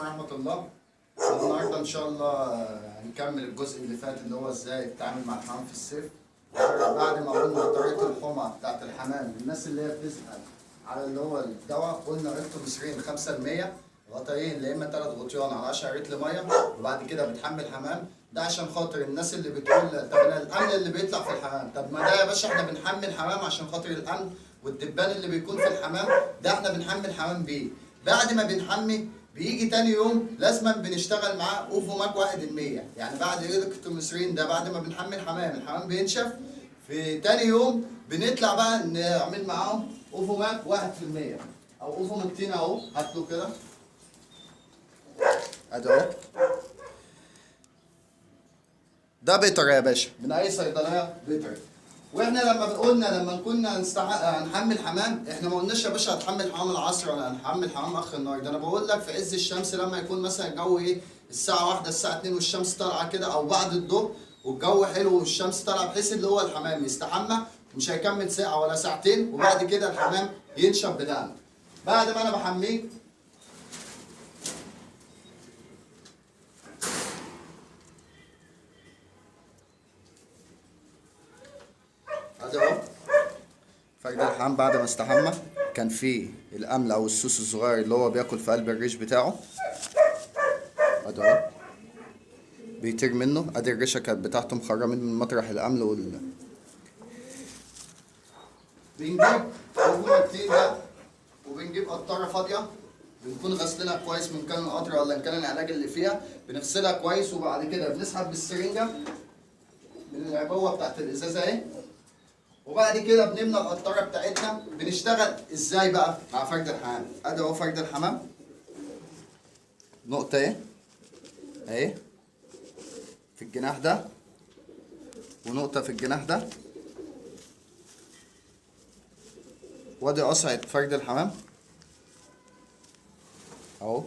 ورحمة الله. النهارده ان شاء الله هنكمل الجزء اللي فات اللي هو ازاي تتعامل مع الحمام في الصيف. بعد ما قلنا طريقة الحمى بتاعت الحمام الناس اللي هي بتسأل على اللي هو الدواء، قلنا الكتومسرين 5% غطايين يا اما 3 غطيان على 10 لتر مية، وبعد كده بتحمل حمام. ده عشان خاطر الناس اللي بتقول طب انا الامن اللي بيطلع في الحمام، طب ما ده يا باشا احنا بنحمل حمام عشان خاطر الامن والدبان اللي بيكون في الحمام ده احنا بنحمل حمام بيه. بعد ما بنحمي بيجي تاني يوم لازما بنشتغل معاه اوفوماك 1%، يعني بعد الكتومسرين ده بعد ما بنحمل حمام الحمام بينشف، في تاني يوم بنطلع بقى نعمل معاهم اوفوماك 1% او اوفوموكتين. اهو هاتله كده ادي اهو، ده بيتر يا باشا من اي صيدلية بيتر. واحنا لما قلنا لما كنا هنحمل حمام، احنا ما قلناش يا باشا هتحمل حمام العصر ولا هنحمل حمام اخر النهار، ده انا بقول لك في عز الشمس لما يكون مثلا الجو ايه الساعة 1 الساعة 2 والشمس طالعه كده، او بعد الظهر والجو حلو والشمس طالعه، بحيث اللي هو الحمام يستحمى مش هيكمل ساعة ولا ساعتين، وبعد كده الحمام ينشف بتاعنا. بعد ما انا بحميه ادي اهو فرد الحمام بعد ما استحمى كان فيه القمل او السوس الصغير اللي هو بياكل في قلب الريش بتاعه، ادي اهو بيطير منه. ادي الريشة كانت بتاعته مخرمين من مطرح القمل وال بنجيب اوفوماكتين ده، وبنجيب قطاره فاضية بنكون غسلينها كويس من كان القطر ولا كان العلاج اللي فيها، بنغسلها كويس، وبعد كده بنسحب بالسرنجه من العبوه بتاعت الازازه اهي، وبعد كده بنملى القطاره بتاعتنا. بنشتغل ازاي بقى مع فرد الحمام؟ ادي اهو فرد الحمام نقطة اهي اهي في الجناح ده، ونقطة في الجناح ده، وادي قصعه فرد الحمام اهو،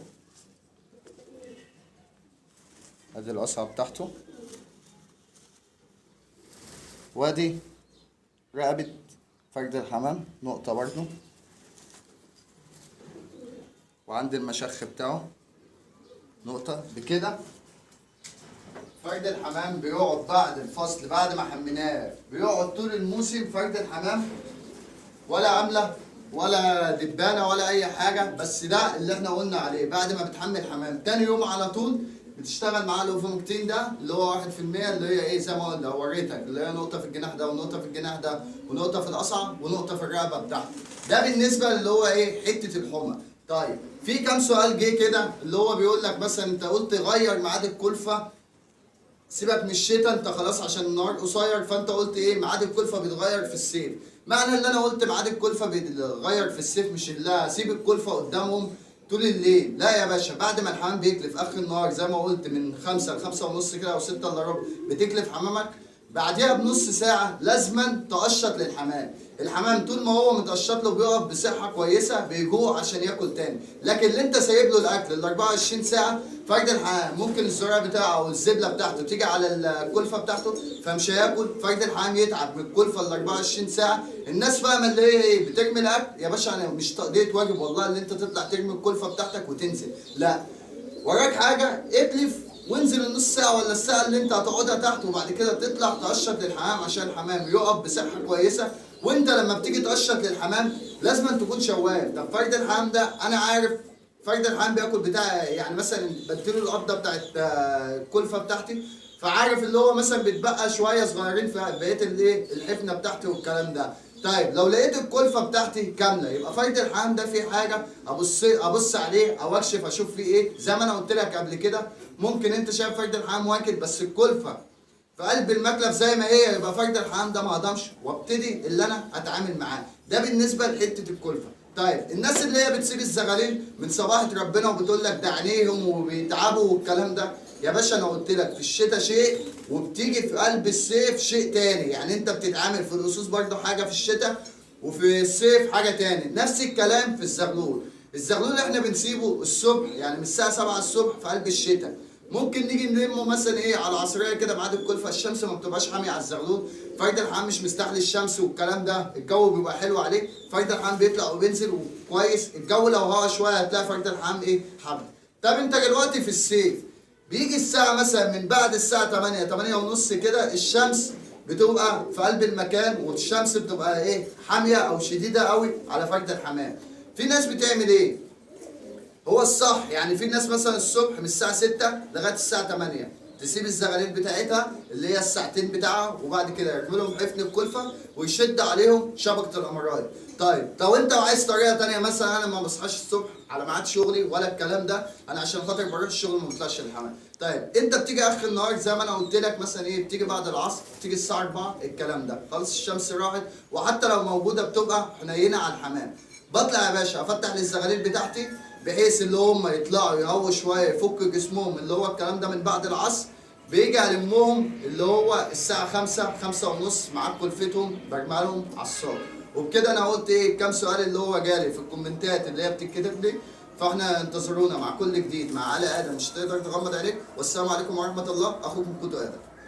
ادي القصعه بتاعته، وادي رقبة فرد الحمام نقطة برضو، وعند المشخ بتاعه نقطة. بكده فرد الحمام بيقعد بعد الفصل بعد ما حميناه بيقعد طول الموسم فرد الحمام ولا عاملة ولا دبانة ولا أي حاجة. بس ده اللي احنا قلنا عليه، بعد ما بتحمل حمام تاني يوم على طول بتشتغل معاه الاوفوموكتين ده اللي هو 1%، اللي هي ايه زي ما قلنا وريتك، اللي هي نقطة في الجناح ده ونقطة في الجناح ده ونقطة في القصعه ونقطة في الرقبة بتاعته. ده بالنسبة اللي هو ايه حتة الحمى. طيب في كام سؤال جه كده اللي هو بيقول لك مثلا انت قلت غير ميعاد الكلفة، سيبك من الشتاء انت خلاص عشان النهار قصير، فانت قلت ايه ميعاد الكلفة بيتغير في الصيف. معنى اللي انا قلت ميعاد الكلفة بيتغير في الصيف مش اللي سيب الكلفة قدامهم طول الليل، لا يا باشا، بعد ما الحمام بيكلف اخر النهار زي ما قلت من 5 ل 5:30 كده او 6 الا ربع بتكلف حمامك، بعديها بنص ساعة لازما تقشط للحمام. الحمام طول ما هو متقشط له بيقف بصحة كويسة، بيجوع عشان ياكل تاني. لكن اللي انت سايب له الاكل ال 24 ساعة فرد الحمام ممكن الزراعة بتاعه او الزبله بتاعته تيجي على الكلفة بتاعته فمش هياكل، فرد الحمام يتعب من الكلفة ال 24 ساعة. الناس فاهمه اللي هي ايه بترمي الاكل يا باشا، انا مش تقضيه واجب والله اللي انت تطلع ترمي الكلفة بتاعتك وتنزل، لا وراك حاجة اتلف وانزل النص ساعة ولا الساعة اللي انت هتقعدها تحت، وبعد كده تطلع تقشط للحمام عشان الحمام يقف بصحة كويسة. وانت لما بتيجي تقشط للحمام لازم تكون شواف. طب فرد الحمام ده انا عارف فرد الحمام بياكل بتاع، يعني مثلا بديله القبضة بتاعت الكلفة بتاعتي، فعارف اللي هو مثلا بيتبقى شوية صغيرين في بقية الايه الحفنه بتاعتي والكلام ده. طيب لو لقيت الكلفة بتاعتي كاملة يبقى فرد الحمام ده فيه حاجة ابص عليه او اكشف اشوف فيه ايه. زي ما انا قلت لك قبل كده ممكن انت شايف فرد الحمام واكل بس الكلفة في قلب المكلف زي ما هي، يبقى فرد الحمام ده ما هضمش، وابتدي اللي انا اتعامل معاه. ده بالنسبة لحته الكلفة. طيب الناس اللي هي بتسيب الزغاليل من صباحة ربنا وبتقول لك ده عينيهم وبيتعبوا والكلام ده، يا باشا انا قلت لك في الشتاء شيء وبتيجي في قلب الصيف شيء تاني، يعني انت بتتعامل في القصوص برضه حاجة في الشتاء وفي الصيف حاجة تاني. نفس الكلام في الزغلول. الزغلول احنا بنسيبه الصبح، يعني من الساعة 7 الصبح في قلب الشتاء، ممكن نيجي نلمه مثلا ايه على العصرية كده ميعاد الكلفة، الشمس ما بتبقاش حامية على الزغلول، فرد الحمام مش مستحمل الشمس والكلام ده، الجو بيبقى حلو عليه، فرد الحمام بيطلع وبينزل وكويس. الجو لو هوا شوية هتلاقي فرد الحمام ايه حب. طب انت دلوقتي في الصيف بيجي الساعة مثلا من بعد الساعة 8 8 ونص كده، الشمس بتبقى في قلب المكان، والشمس بتبقى ايه، حامية او شديدة قوي على فرد الحمام. في ناس بتعمل ايه؟ هو الصح يعني في ناس مثلا الصبح من الساعة 6 لغاية الساعة 8 تسيب الزغاليل بتاعتها اللي هي الساعتين بتاعها، وبعد كده يرمي لهم حفن الكلفة ويشد عليهم شبكة القمرايه. طيب لو انت عايز طريقه ثانية، مثلا انا ما بصحاش الصبح على ميعاد شغلي ولا الكلام ده، انا عشان خاطر بروح الشغل ما بطلعش الحمام. طيب انت بتيجي اخر النهار زي ما انا قلت لك مثلا ايه، بتيجي بعد العصر، بتيجي الساعة 4 الكلام ده، خلاص الشمس راحت، وحتى لو موجودة بتبقى حنينه على الحمام. بطلع يا باشا افتح للزغاليل بتاعتي بحيث اللي هم يطلعوا يهووا شوية، يفكوا جسمهم اللي هو الكلام ده من بعد العصر. بيجي المهم اللي هو الساعة 5 5 ونص معاك كلفتهم، برمي لهم على الصاج. وبكده انا قلت ايه كام سؤال اللي هو جالي في الكومنتات اللي هي بتتكتب لي. فاحنا انتظرونا مع كل جديد مع علي ادم، مش تقدر تغمض عينيك. والسلام عليكم ورحمة الله، اخوكم كوتو ادم.